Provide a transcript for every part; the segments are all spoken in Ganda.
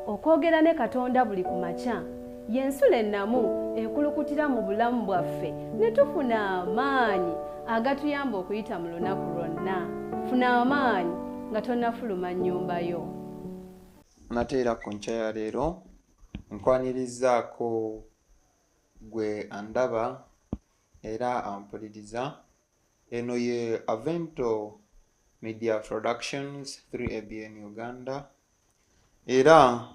Okwogera ne Katonda buli ku makya y'ensulo ennamu ekulukutira mu bulamu bwaffe ne tufuna amaanyi agatuyamba okuyita mu lunaku lwonna. Funa amaanyi nga tonnafuluma nnyumba yo. Nate era ku nkya ya leero nkwanirizaako gwe andaba era ampuliriza. Eno ye Avento Media Productions 3ABN Uganda, era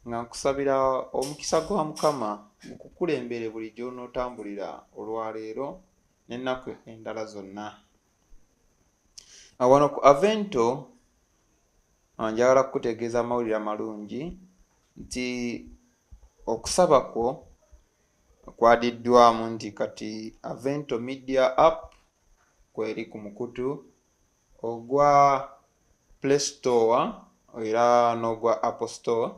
nga nkusabira omukisa gwa Mukama gukukulembere buli gy'onootambulira olwaleero n'ennaku endala zonna. Wano ku Avento njagala kukutegeeza amawulire amalungi nti okusaba kwo kwadiddwamu nti kati Avento Media App kweri ku mukutu ogwa Play Store era n'ogwa Apple Store,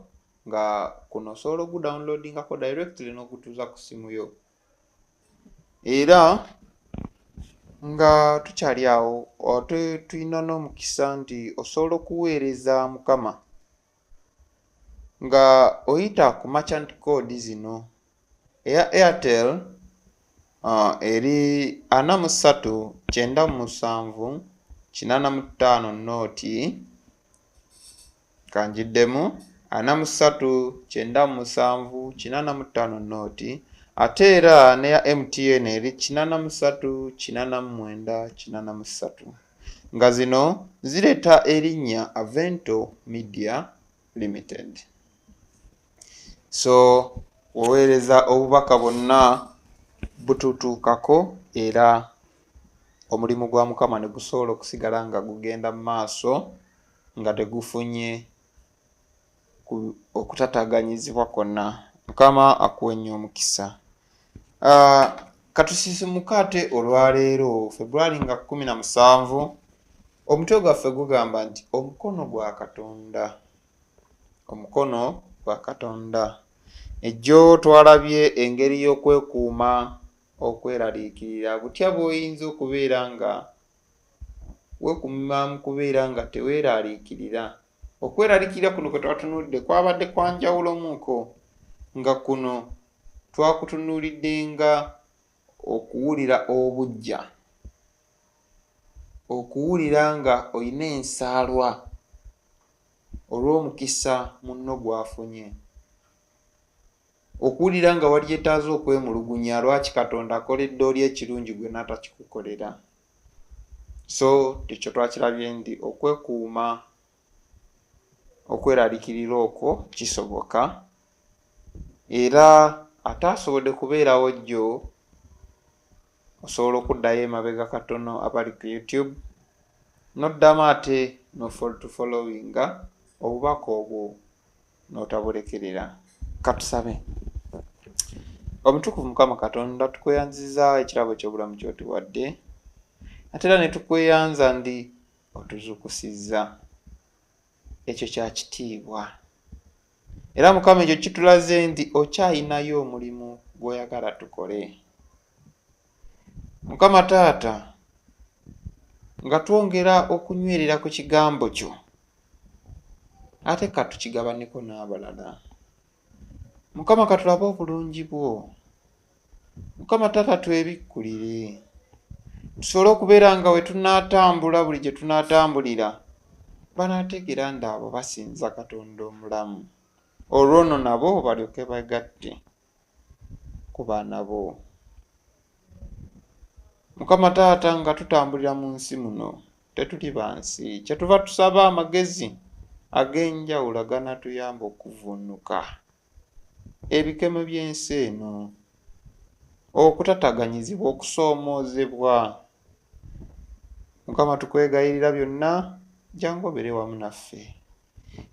nga kuno osobola okudownloadingako directly n'okutuuza ku ssimu yo. Era nga tukyali awo, ate tulina n'omukisa nti osobola okuweereza Mukama nga oyita ku merchant code zino. Eya Airtel eri 43 97 85 noti, kanjiddemu 43 97 85 noti. Ate era n'eya MTN eri 83 89 83, nga zino zireeta erinnya Avento Media Limited. So oweereza obubaka bwonna bututuukako era omulimu gwa Mukama ne gusobola okusigala nga gugenda mu maaso nga tegufunye okutataganyizibwa kwonna. Mukama akuwe nnyo omukisa. Katusisimuke ate olwaleero February nga 17, omutwe gwaffe gugamba nti omukono gwa Katonda. Omukono gwa Katonda. Ejjo twalabye engeri y'okwekuuma okweraliikirira, butya bw'oyinza okubeera nga weekuuma mu kubeera nga teweeraliikirira. Okweraliikirira kuno kwe twatunudde kwabadde kwa njawulomuko, nga kuno twakutunuulidde nga okuwulira obuggya, okuwulira nga olina ensaalwa olw'omukisa munno gw'afunye, okuwulira nga walyetaaze okwemulugunya lwaki Katonda akoledde oli ekirungi gwe n'atakikukolera. So ekyo twakirabye nti okwekuuma okweraliikirira okwo kisoboka, era ataasobodde kubeerawo jjo osobola okuddayo emabega katono abali ku YouTube n'oddamu ate n'otufollowinga obubaka obwo n'otabulekerera. Katusabe. Omutukuvu Mukama Katonda, tukweyanziza ekirabo ky'obulamu ky'otuwadde, ate era ne tukweyanza ndi otuzuukusizza. Ekyo kya kitiibwa. Era Mukama ekyo kitulaze nti okyayinayo omulimu gw'oyagala tukole. Mukama Taata, nga twongera okunywerera ku kigambo kyo, ate katukigabaneko n'abalala. Mukama katulabe obulungi bwo. Mukama Taata twebikkulire, tusobole okubeera nga we tunaatambula buli gye tunaatambulira banaategeera nti abo basinza Katonda omulamu, olwo nno nabo balyoke begatte ku baana bo. Mukama Taata, nga tutambulira mu nsi muno tetuli ba nsi, kyetuva tusaba amagezi ag'enjawulo aganaatuyamba okuvvuunuka ebikemo by'ensi eno, okutataganyizibwa, okusoomoozebwa. Mukama tukwegayirira byonna, jangu obeere wamu naffe.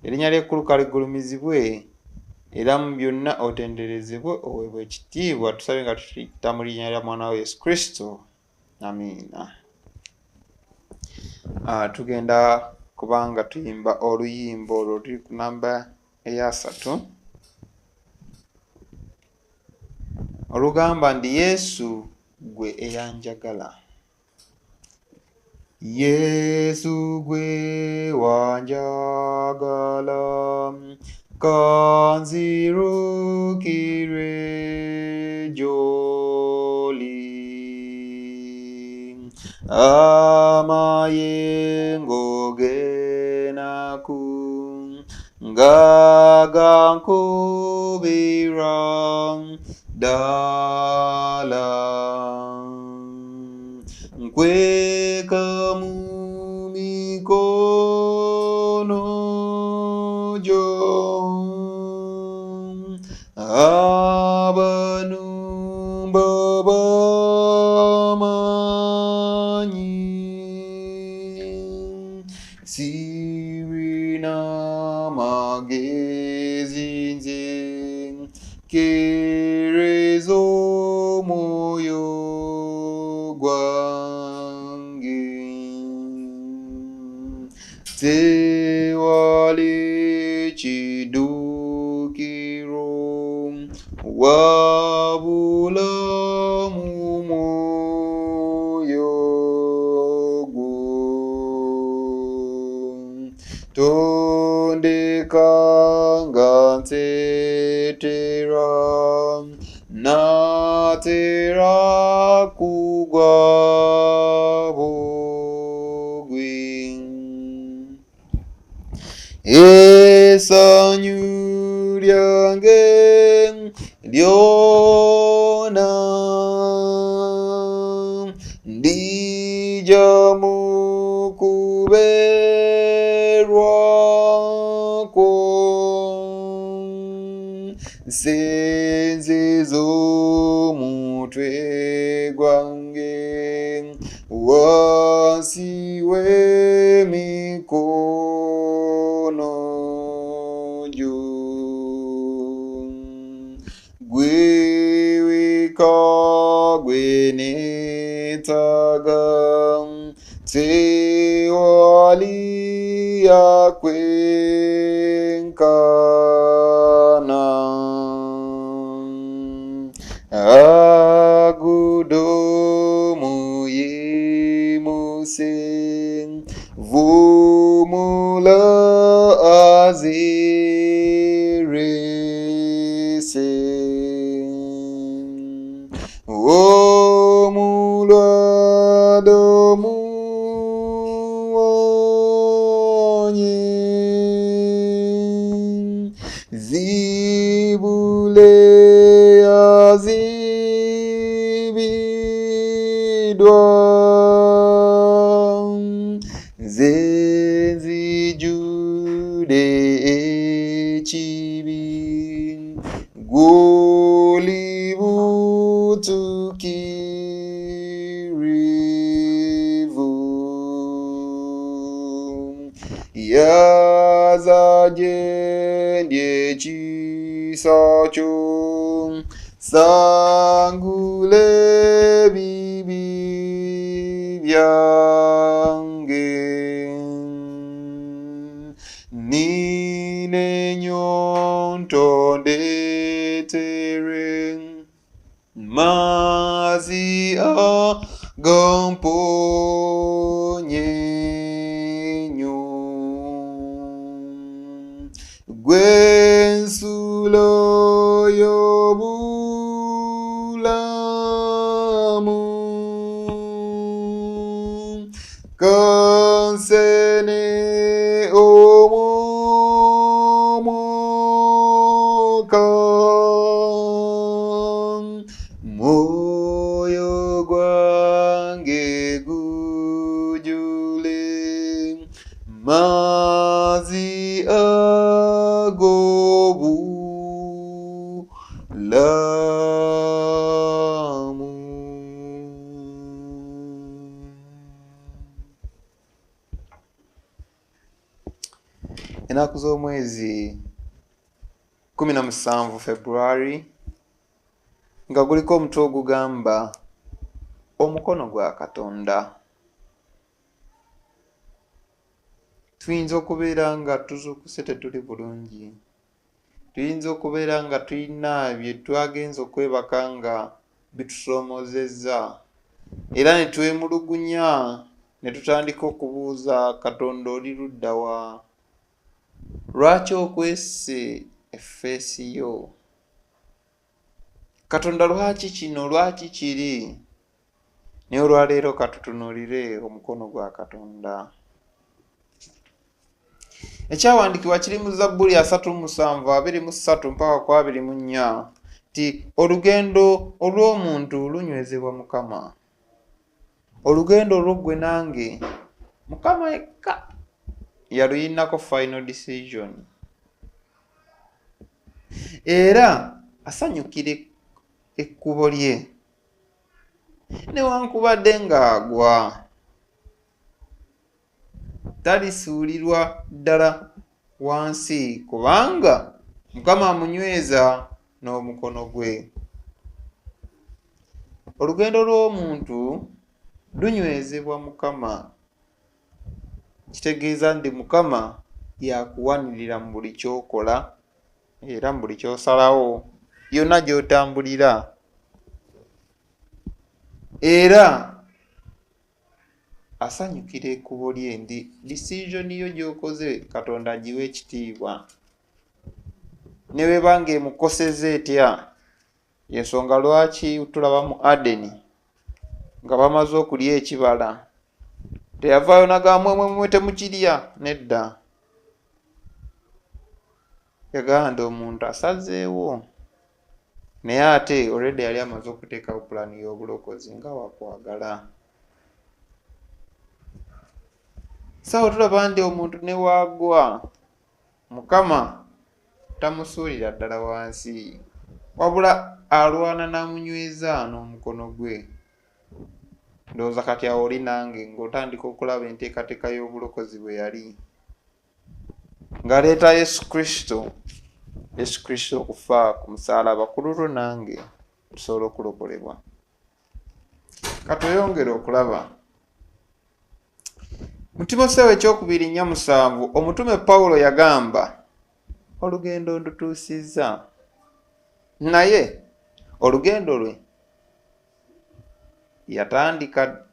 Erinnya ly'ekkulu kaligulumizibwe, era mu byonna otenderezebwe oweebwe ekitiibwa. Tusabe nga tuyita mu linnya lya mwana wa Yesu Kristo. Amiina. Tugenda kubanga tuyimba oluyimba olwo tuli ku namba eya 3, olugamba nti Yesu gwe eyanjagala. Yesu gwe wanjagala, Kanzirukire gy'oli. Amayengo g'enaku nga gankubira ddala. Nkweka mu mikono gyo abanumba bamanyi sirina magezi nze Kkereza omwoyo gwange. Tewali kiddukiro wabula mu mwoyo gwo. Tondeka nga ntetera natera kugwa bugwi. Essanyu lyange lyona ndija mu kubeerwako nsenziza omutwe gwange wansi w'emikono gyo gwe weka gwe neetaaga tewali akwenkana agudo muyimuse vumula azirise omulwadde omuwonye zibule azibiddwa nze nzijudde ekibi gw'oli butuukirivu yaza gye ndi ekisa kyo sangula ebibi byange nina ennyonta ndeetere mazzi agamponya ennyo gwe nsulo y'obulamu kansene omwoka mwoyo gwange gujule mazzi ag'obulamu. Ennaku z'omwezi 17 February nga guliko omutwe ogugamba omukono gwa Katonda. Tuyinza okubeera nga tuzuukuse tetuli bulungi. Tuyinza okubeera nga tulina bye twagenze okwebaka nga bitusoomoozezza era ne twemulugunya ne tutandika okubuuza Katonda oli ludda wa? Lwaki okwese effeesi yo. Katonda lwaki kino, lwaki kiri? Naye olwaleero katutunuulire omukono gwa Katonda. Ekyawandiikibwa kiri mu Zabbuli 37:23 mpaka ku 24 nti olugendo olw'omuntu lunywezebwa Mukama. Olugendo olwo ggwe nange Mukama yekka yaluyinako final decision, era asanyukira ekkubo lye newankubadde ng'agwa, talisuulirwa ddala wansi, kubanga Mukama amunyweza n'omukono gwe. Olugendo lw'omuntu lunywezebwa Mukama, kitegeeza nti Mukama yakuwanirira mu buli ky'okola era mu buli ky'osalawo, yonna gy'otambulira, era asanyukira ekkubo lye nti decision yo gy'okoze Katonda agiwe ekitiibwa, ne bw'eba ng'emukosezza etya. Y'ensonga lwaki tulaba mu Adeni nga bamaze okulya ekibala, teyavaayo nagamba mwe mwe mwe temukirya, nedda. Yagamba nti omuntu asazeewo, naye ate already yali amaze okuteekawo pulaani y'obulokozi nga wakwagala. Sawa tulaba nti omuntu ne waagwa Mukama tamusuulira ddala wansi, wabula alwana n'amunyweza n'omukono gwe. Ndowooza kati awo oli nange ng'otandika okulaba enteekateeka y'obulokozi bwe yali ng'aleeta Yesu Kristo, Yesu Kristo okufa ku musaalaba ku lulwo nange tusobola okulokolebwa. Katweyongere okulaba mu Timoseewo ekyokubiri 4:7, omutume Pawulo yagamba, olugendo ndutuusizza, naye olugendo lwe yatandika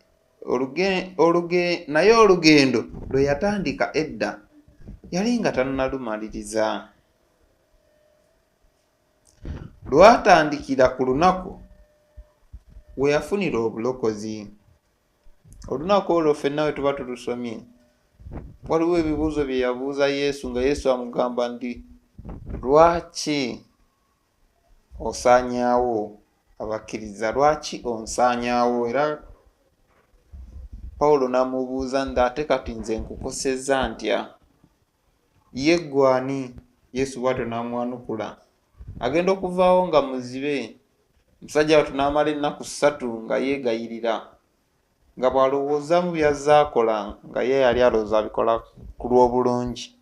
naye olugendo lwe yatandika edda yali nga tannalumaliriza. Lwatandikira ku lunaku we yafunira obulokozi. Olunaku olwo ffenna we tuba tulusomye, waliwo ebibuuzo bye yabuuza Yesu nga Yesu amugamba nti lwaki osaanyaawo abakkiriza, lwaki onsaanyaawo? Era Pawulo n'amubuuza nti ate kati nze nkukosezza ntya? Ye ggwe ani? Yesu bw'atyo n'amwanukula. Agenda okuvaawo nga muzibe. Omusajja wattu n'amala ennaku 3 nga yeegayirira, nga bw'alowoozaamu by'azze akola, nga ye yali alowooza abikola ku lw'obulungi.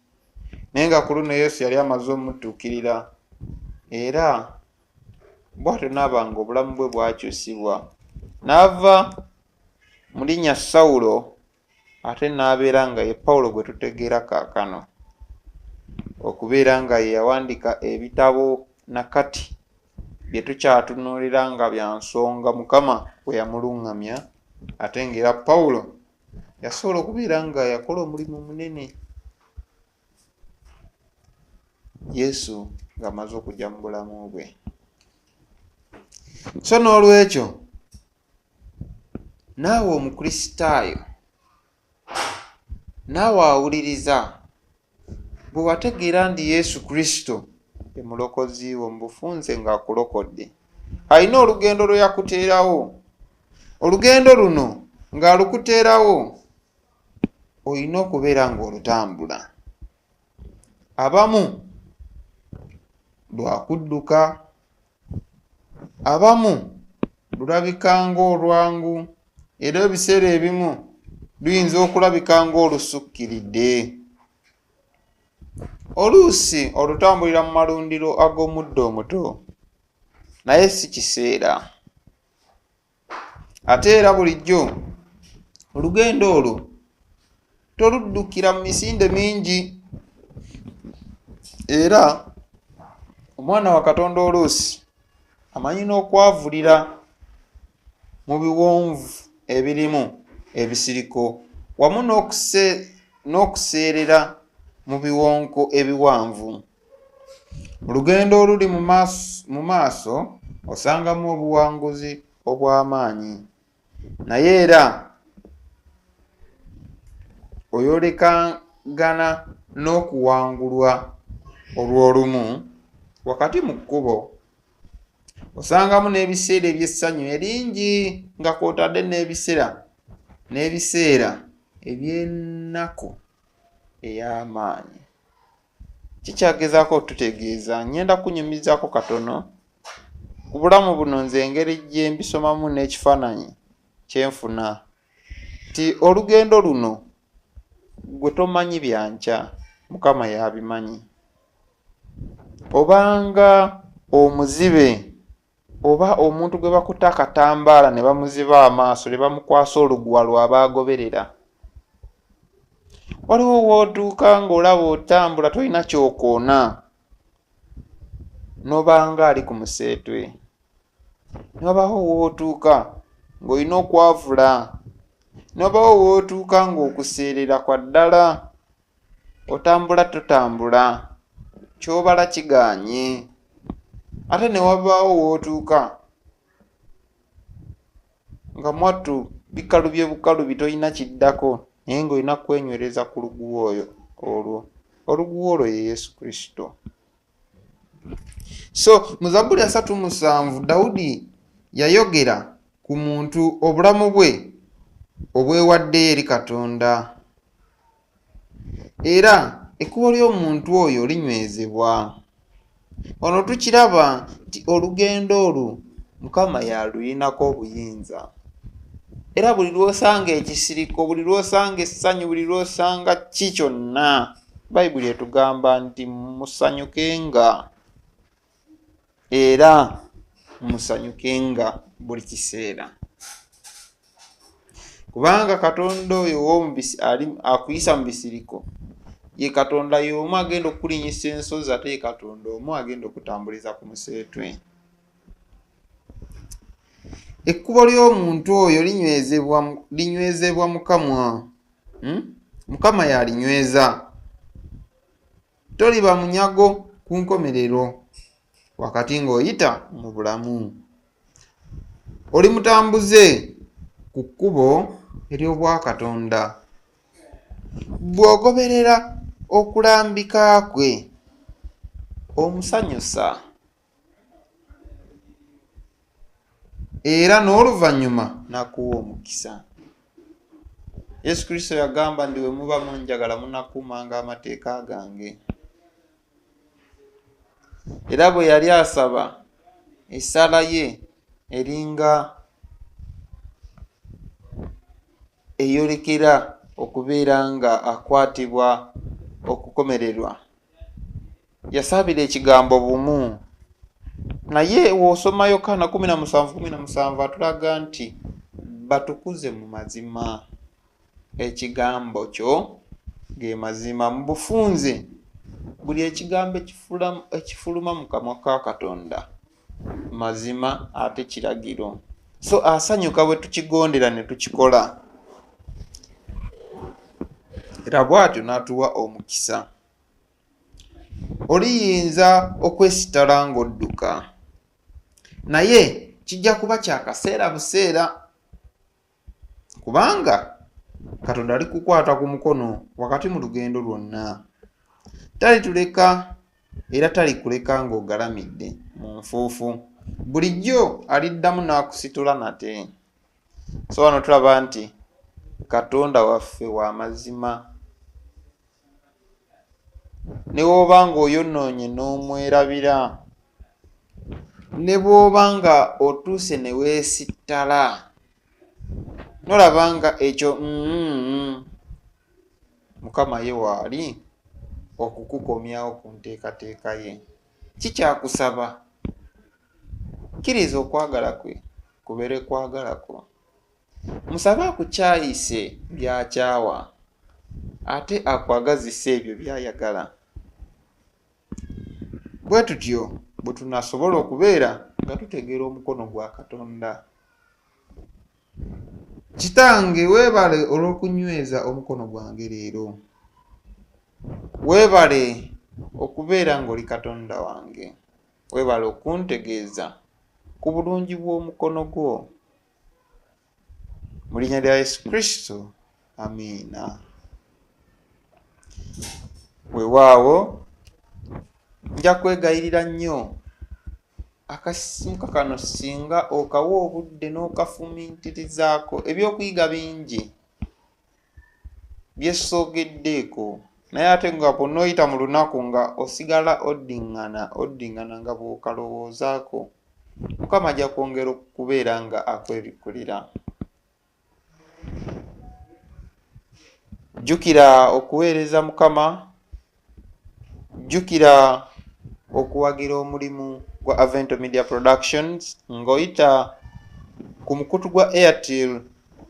Naye nga ku luno Yesu yali amaze omutuukirira, era bw'atyo n'aba nga obulamu bwe bwakyusibwa. N'ava mu linnya Sawulo ate n'abeera nga ye Pawulo gwe tutegeera kaakano, okubeera nga ye yawandiika ebitabo na kati bye tukyatunuulira nga bya nsonga Mukama bwe yamuluŋŋamya, ate ng'era Pawulo yasobola okubeera nga yakola omulimu munene Yesu ng'amaze okujja mu bulamu bwe. So n'olwekyo naawe Omukristaayo, naawe awuliriza, bwe wategeera nti Yesu Kristo ye Mulokozi wo mu bufunze ng'akulokodde, alina olugendo lwe yakuteerawo. Olugendo luno ng'alukuteerawo, olina okubeera ng'olutambula. Abamu lwa kudduka, abamu lulabika ng'olwangu, era ebiseera ebimu luyinza okulabika ng'olusukkiridde. Oluusi olutambulira mu malundiro ag'omuddo omuto, naye si kiseera. Ate era bulijjo olugendo olwo toluddukira mu misinde mingi, era omwana wa Katonda oluusi amanyi n'okwavulira mu biwonvu ebirimu ebisiriko wamu n'okuseerera mu biwonko ebiwanvu. Mu lugendo oluli mu maaso osangamu obuwanguzi obw'amaanyi, naye era oyolekagana n'okuwangulwa olw'olumu wakati mu kkubo. Osangamu n'ebiseera eby'essanyu eringi nga kw'otadde n'ebiseera eby'ennaku ey'amaanyi. Kikyagezaako otutegeeza, ngenda kunyumizaako katono ku bulamu buno nze engeri gye mbisomamu n'ekifaananyi kye nfuna nti olugendo luno gwe tomanyi bya nkya, Mukama y'abimanyi. Obanga omuzibe oba omuntu gwe bakutte akatambaala ne bamuziba amaaso ne bamukwasa oluguwa lw'aba agoberera. Waliwo w'otuuka ng'olaba otambula tolina ky'okoona n'obanga ali ku museetwe. Ne wabaawo w'otuuka ng'olina okwavula. Ne wabaawo w'otuuka ng'okuseerera kwa ddala. Otambula totambula, ky'obala kigaanye. Ate ne wabaawo w'otuuka nga mwattu bikalubye bukalubi tolina kiddako naye ng'olina kwenywereza ku luguwa oyo olwo. Oluguwa olwo ye Yesu Kristo. So mu Zabbuli 37 Dawudi yayogera ku muntu obulamu bwe obwewaddeyo eri Katonda. Era ekkubo ly'omuntu oyo linywezebwa. Wano tukiraba nti olugendo olwo Mukama y'aluyinako obuyinza. Era buli lw'osanga ekisiriko, buli lw'osanga essanyu, buli lw'osanga ki kyonna, Bayibuli etugamba nti musanyukenga era musanyukenga buli kiseera. Kubanga Katonda oyo ow'omubisi ali akuyisa mu bisiriko ye Katonda y'omu agenda okukulinyisa ensozi ate ye Katonda omu agenda okutambuliza ku museetwe. Ekkubo ly'omuntu oyo linywezebwa Mukama. Mukama y'alinyweza. Toliba munyago ku nkomerero wakati ng'oyita mu bulamu. Oli mutambuze ku kkubo ery'obwakatonda. Bw'ogoberera okulambika kwe, omusanyusa. Era n'oluvannyuma n'akuwa omukisa. Yesu Kristo yagamba nti bwe muba munjagala munakuumanga amateeka gange. Era bwe yali asaba essaala ye eringa eyolekera okubeera nga akwatibwa okukomererwa. Yasabira ekigambo bumu. Naye w'osoma Yokaana 17:17 atulaga nti batukuze mu mazima. Ekigambo kyo ge mazima. Mu bufunze buli ekigambo ekifuluma mu kamwa ka Katonda mazima ate kiragiro. So asanyuka bwe tukigondera ne tukikola. Era bw'atyo n'atuwa omukisa. Oliyinza okwesittala ng'odduka, naye kijja kuba kya kaseera buseera, kubanga Katonda alikukwata ku mukono wakati mu lugendo lwonna. Talituleka era talikuleka ng'ogalamidde mu nfuufu. Bulijjo aliddamu n'akusitula nate. So wano tulaba nti Katonda waffe wa mazima. Ne bw'oba ng'oyonoonye n'omwerabira, ne bw'oba nga otuuse ne weesittala, n'olaba nga ekyo mm, Mukama ye waali okukukomyawo ku nteekateeka ye. Kikyakusaba, kkiriza okwagala kwe kubeere kwagala kwo. Musabe akukyayise by'akyawa ate akwagazise ebyo by'ayagala. Bwe tutyo bwe tunasobola okubeera nga tutegeera omukono gwa Katonda. Kitange weebale olw'okunyweza omukono gwange leero. Weebale okubeera ng'oli Katonda wange. Weebale okuntegeeza ku bulungi bw'omukono gwo. Mu linnya lya Yesu Kristo, amiina. Weewaawo nja kwegayirira nnyo akasisimuka kano singa okawa obudde n'okafumiitirizaako. Ebyokuyiga bingi byesoogeddeeko, naye ate nga bw'onooyita mu lunaku nga osigala oddiŋŋana oddiŋŋana nga bw'okalowoozaako, Mukama ajja kwongera okubeera nga akwebikkulira. Jjukira okuweereza Mukama, jjukira okuwagira omulimu gwa Avento Media Productions ng'oyita ku mukutu gwa Airtel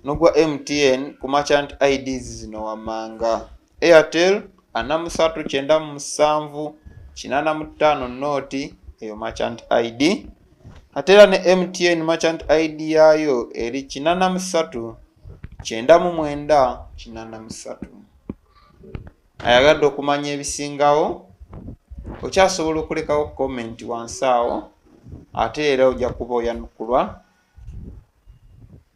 n'ogwa MTN ku merchant IDs zino wammanga: Airtel 43 97 85 nooti, eyo merchant ID, ate era ne MTN merchant ID yaayo eri 83 99 83. Ayagadde okumanya ebisingawo okyasobola okulekawo komenti wansi awo, ate era ojja kuba oyanukulwa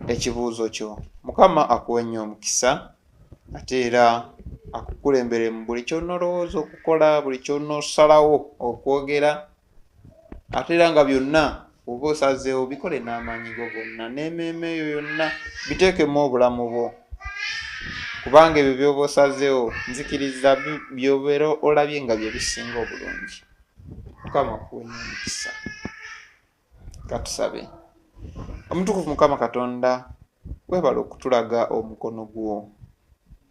ekibuuzo kyo. Mukama akuwe nnyo omukisa, ate era akukulembere mu buli ky'onoolowooza okukola, buli ky'onoosalawo okwogera, ate era nga byonna oba osazeewo bikole n'amaanyi go gonna n'emmeeme eyo yonna, biteekemu obulamu bwo, kubanga ebyo by'oba osazeewo nzikiriza by'obeera olabye nga bye bisinga obulungi. Mukama akuwe nnyo omukisa. Katusabe. Omutukuvu Mukama Katonda, weebale okutulaga omukono gwo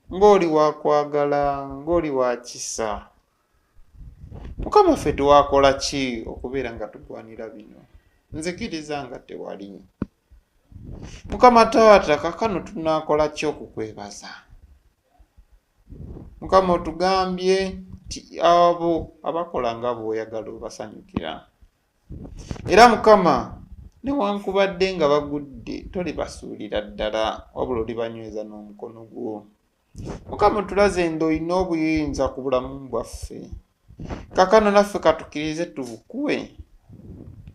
ng'oli wa kwagala, ng'oli wa kisa. Mukama, ffe twakola ki okubeera nga tugwanira bino? Nzikiriza nga tewali. Mukama Taata, kaakano tunaakola ki okukwebaza? Mukama, otugambye nti abo abakola nga bw'oyagala obasanyukira. Era Mukama, newankubadde nga bagudde, tolibasuulira ddala, wabula olibanyweza n'omukono gwo. Mukama, otulaze nti olina obuyinza ku bulamu bwaffe. Kaakano naffe katukkirize tubukuwe,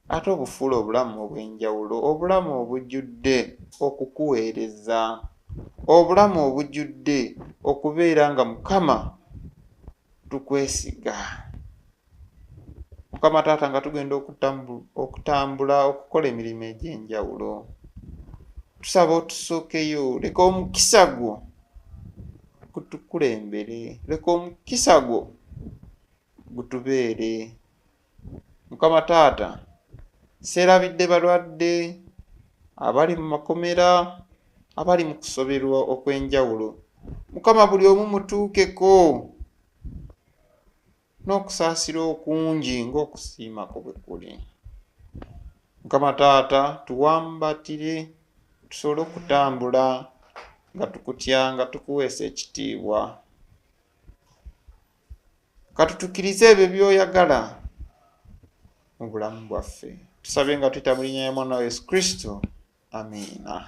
ate obufuule obulamu obw'enjawulo, obulamu obujjudde okukuweereza, obulamu obujjudde okubeera nga Mukama tukwesiga. Mukama Taata, nga tugenda okutambula okukola emirimu egy'enjawulo, tusaba otusookeyo, leka omukisa gwo gutukulembere, leka omukisa gwo gutubeere. Mukama Taata, seerabidde balwadde, abali mu makomera, abali mu kusoberwa okw'enjawulo. Mukama, buli omu mutuukeko n'okusaasira okungi ng'okusiima kwo bwe kuli. Mukama Taata, tuwambatire tusobole okutambula nga tukutya, nga tukuweesa ekitiibwa. Katutukirize ebyo by'oyagala mu bulamu bwaffe. Tusabe nga tuyita mu linnya lya Mwana wa Yesu Kristo. Amiina.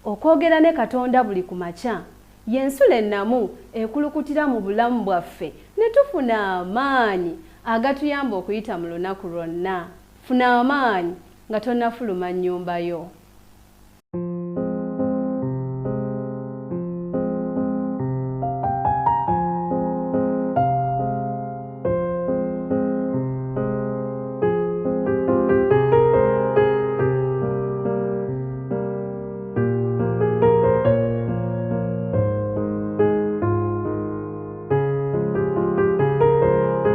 Okwogera ne Katonda buli ku makya y'ensulo ennamu ekulukutira mu bulamu bwaffe ne tufuna amaanyi agatuyamba okuyita mu lunaku lwonna. Funa amaanyi nga tonnafuluma nnyumba yo.